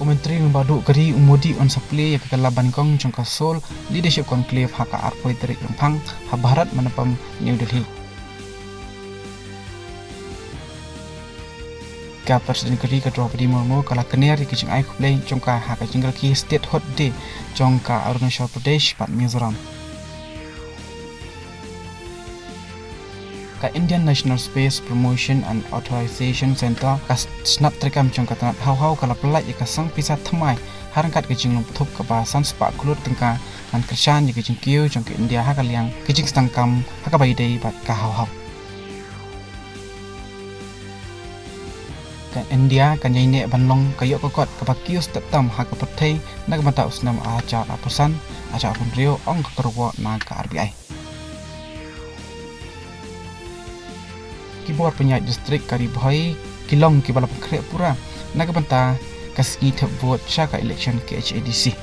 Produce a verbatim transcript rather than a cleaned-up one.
U Myntri Rangbah Duh ka ri u Modi un sa plie ïa ka kylla banyngkong jong ka Seoul Leadership Conclave ha ka arphew tarik Rymphang ha Bharat Mandapam, New Delhi. Ka President ka ri ka Droupadi Murmu ka la kner ïa ka jingai khublei jong ka ha ka jingrakhe Statehood Day jong ka Arunachal Pradesh bad Mizoram. Ka Indian National Space Promotion and Authorization Centre, ka shnat treikam jong ka tnat hawhaw, ka la pyllait ïa ka song pisa thymmai ha ryngkat ka jinglum pynthut kaba san spah klur tyngka, ban kyrshan ïa ka jingkiew jong ka India ha ka liang ka jingsdang kam ha kaba ïadei bad ka hawhaw. Ka India kan ïai neh ban long ka ïoh ka kot kaba kiew stet tam ha ka pyrthei na ka bynta u snem ar hajar arphew san, ar hajar arphew hynriew, ong ka kyrwoh na ka R B I. Ki bor pynïaid district ka Ri Bhoi ki long kiba la pynkhreh pura na ka bynta ka sngi thep vote sha ka election K H A D C.